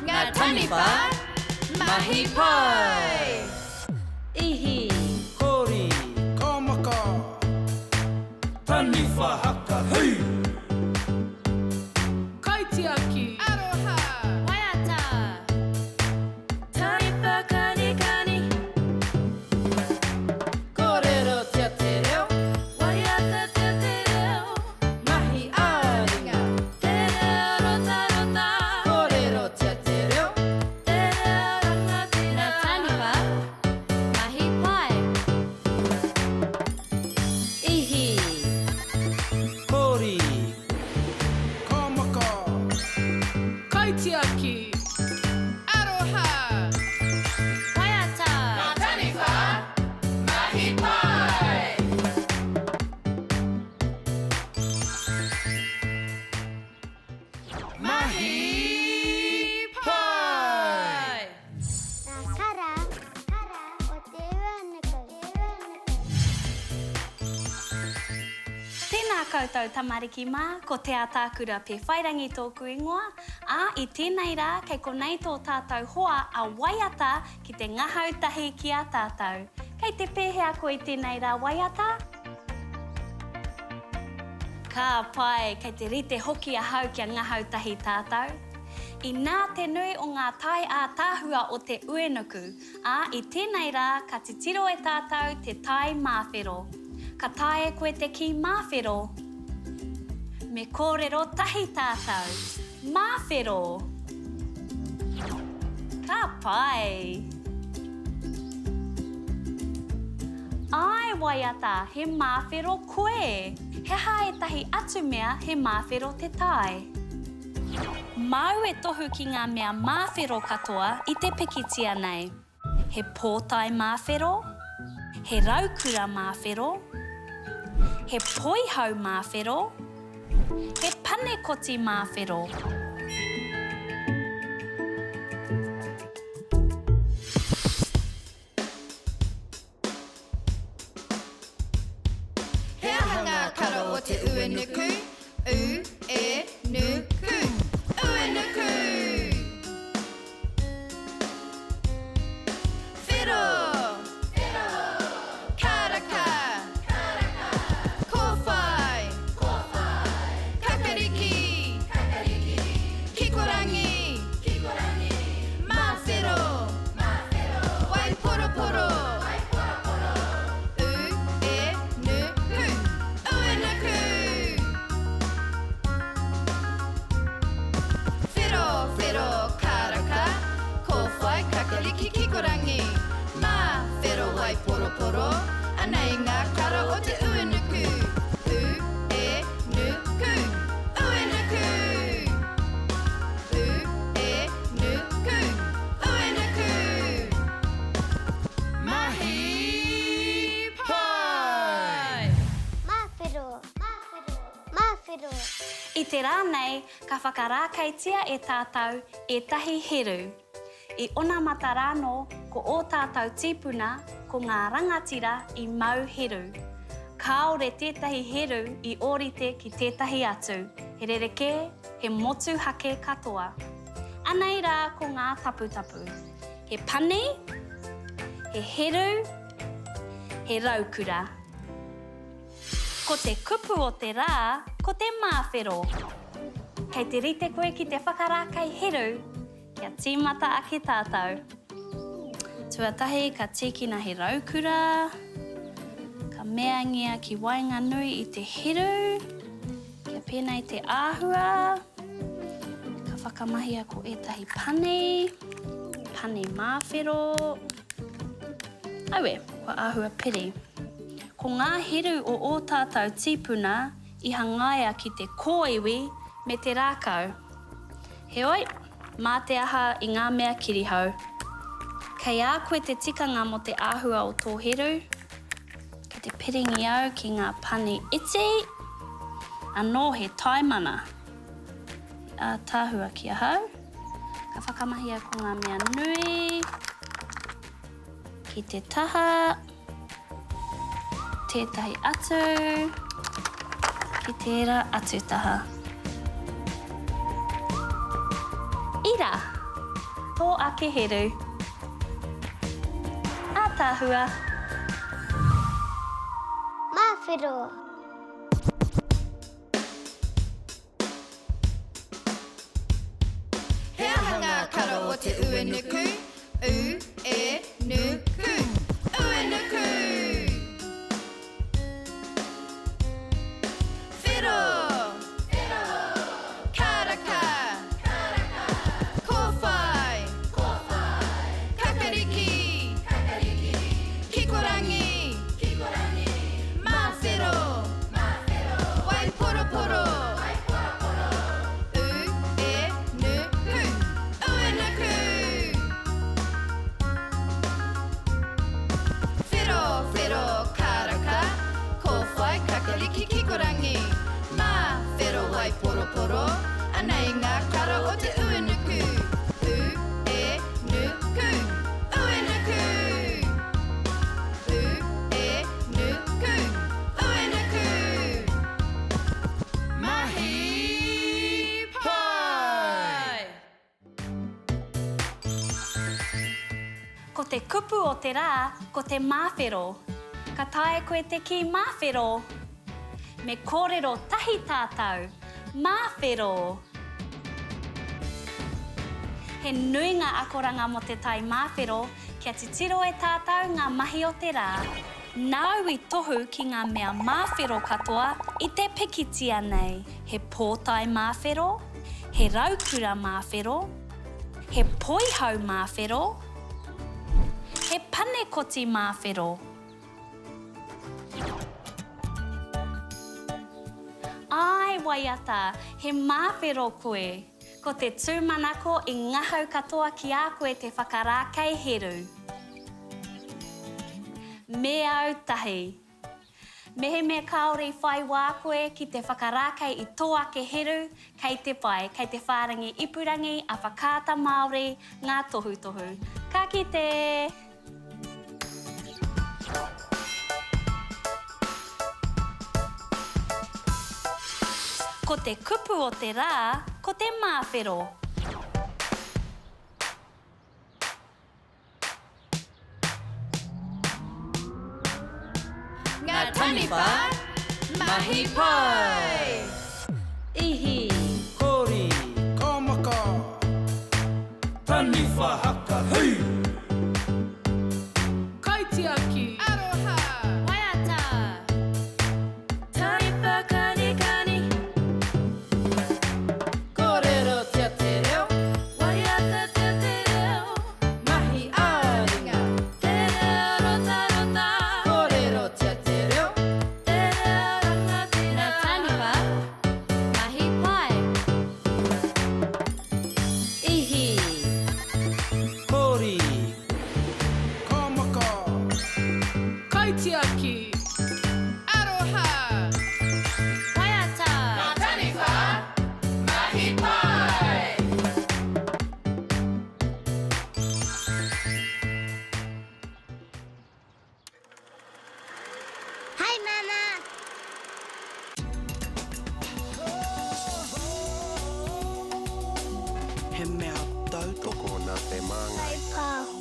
Ngā taniwha, mahi pai! Ihi! Kori! Ka maka! Taniwha haka hui! Kaitiaki! Aroha! Waiata! Taniwha kanikani! Kōrerotia te reo! Waiatatia te reo! Mahi ā-ringa! Te reo rotarota! Kōrerotia te reo! Te reo rangatira! Ngā taniwha, mahi pai! Ihi! Kori! Ka maka! Kaitiaki! Aroha! Waiata! Ngā taniwha, mahi pai! Mahi pai! Ngā kara o te uanuku. Tēnā koutou tamariki mā, ko Te Ataakura Pewhairangi tōku ingoa, ā, i tēnei rā kei konei tō tātou hoa a Waiata ki te ngahau tahi ki a tātou. Kei te pēhea koe i tēnei rā Waiata? Ka pai, kei te rite hoki ahau kia ngahau tahi tātou. Inā te nui o ngā tae ātaahua o te uenuku, ā, i tēnei rā ka titiro e tātou te tae māwhero. Ka taea e koe te kī māwhero? Me kōrero tahi tātou. Māwhero! Ka pai! Āe waiata, he māwhero koe! He aha ētahi atu mea he māwhero te tae? Māu e tohu ki ngā mea māwhero katoa i te pikitia nei. He pōtae māwhero, he raukura māwhero, he poihau māwhero, he panekoti māwhero. He aha ngā kara o te uenuku? U, e, nu, ku. Uenuku! Whero! Whero! Karaka! Karaka! Kōwhai! Kōwhai! Kakariki! Kakariki! Kikorangi! Kikorangi! Māwhero! Māwhero! Waiporoporo! Waiporoporo! U, e, nu, ku. Uenuku! Whero, whero, karaka, kōwhai, kakariki, kikorangi. Mā, whero, waiporoporo, anei ngā kara o te uenuku. U, e, nu, ku. Uenuku! U, e, nu, ku. Uenuku! Mahi pai! Māwhero, māwhero, māwhero. I te rā nei, ka whakarākeitia e tātou ētahi heru. I onamata rānō ko ō tātou tīpuna, ko ngā rangatira i mau heru. Kāore tētahi heru i ōrite ki tētahi atu, he rerekē, he motuhake katoa. Anei rā ko ngā taputapu. He pani, he heru, he raukura. Ko te kupu o te rā, ko te māwhero. Kei te rite koe ki te whakarākei heru, kia tīmata ake tātou. Tuatahi ka tīkina he raukura, ka meangia ki waenganui i te heru, kia pēnei te āhua, ka whakamahia ko ētahi pani, pani māwhero. Aue, kua āhua piri. Ko ngā heru o ō tātou tīpuna i hangaia ki te kōiwi me te rākau. Heoi, mā te aha i ngā mea kirihou. Kei a koe te tikanga mō te āhua o tō heru. Kei te piringi au ki ngā pani iti, anō he taimana. He ātaahua ki ahau. Ka whakamahia ko ngā mea nui ki te taha, tētahi atu ki tērā atu taha. Ira! tō ake heru. Ātaahua! Māwhero. He aha ngā kara o te uenuku? U, e, nu, ku. Uenuku! Whero! Whero! Karaka! Karaka! Kōwhai! Kōwhai! Kakariki! Kakariki! Kikorangi! Kikorangi! Māwhero! Māwhero! Waiporoporo! Waiporoporo! U, e, nu, ku. Uenuku! Whero, whero, karaka, kōwhai, kakariki, kikorangi. Mā, whero, waiporoporo, anei ngā kara o te uenuku. U, e, nu, ku. Uenuku! U, e, nu, ku. Uenuku! Mahi pai! Ko te kupu o te rā, ko te māwhero. Ka taea koe te kī māwhero? Me kōrero tahi tātou, māwhero! He nui ngā akoranga mō te tae māwhero, kia titiro e tātou ngā mahi o te rā. Nāu i tohu ki ngā mea māwhero katoa i te pikitia nei. He pōtae māwhero, he raukura māwhero, he poihau māwhero, he panekoti māwhero. Āe waiata, he māwhero koe. Ko te tūmanako i ngahau katoa ki a koe te whakarākei heru. Me au tahi. Mehemea kāore i whai wā koe ki te whakarākei i tō ake heru, kei te pai, kei te whārangi ipurangi a Whakaata Māori ngā tohutohu. Ka kite! Ko te kupu o te rā, ko te māwhero. Ngā taniwha mahi pai! Ihi. Kori. Ka maka. Taniwha haka hui! Kaitiaki. Aroha. Waiata. Taniwha kanikani. Kōrerotia te reo. Waiata tia te reo. Mahi ā-ringa. Te reo rotarota. Kōrerotia te reo. Te reo rangatira. Ngā taniwha, mahi pai. Ihi. Kori. Ka maka. Kaitiaki. Aroha. Waiata. Taniwha mahi pai! Hi, Mama. He mea tautoko Tokona te māngai. Pāho.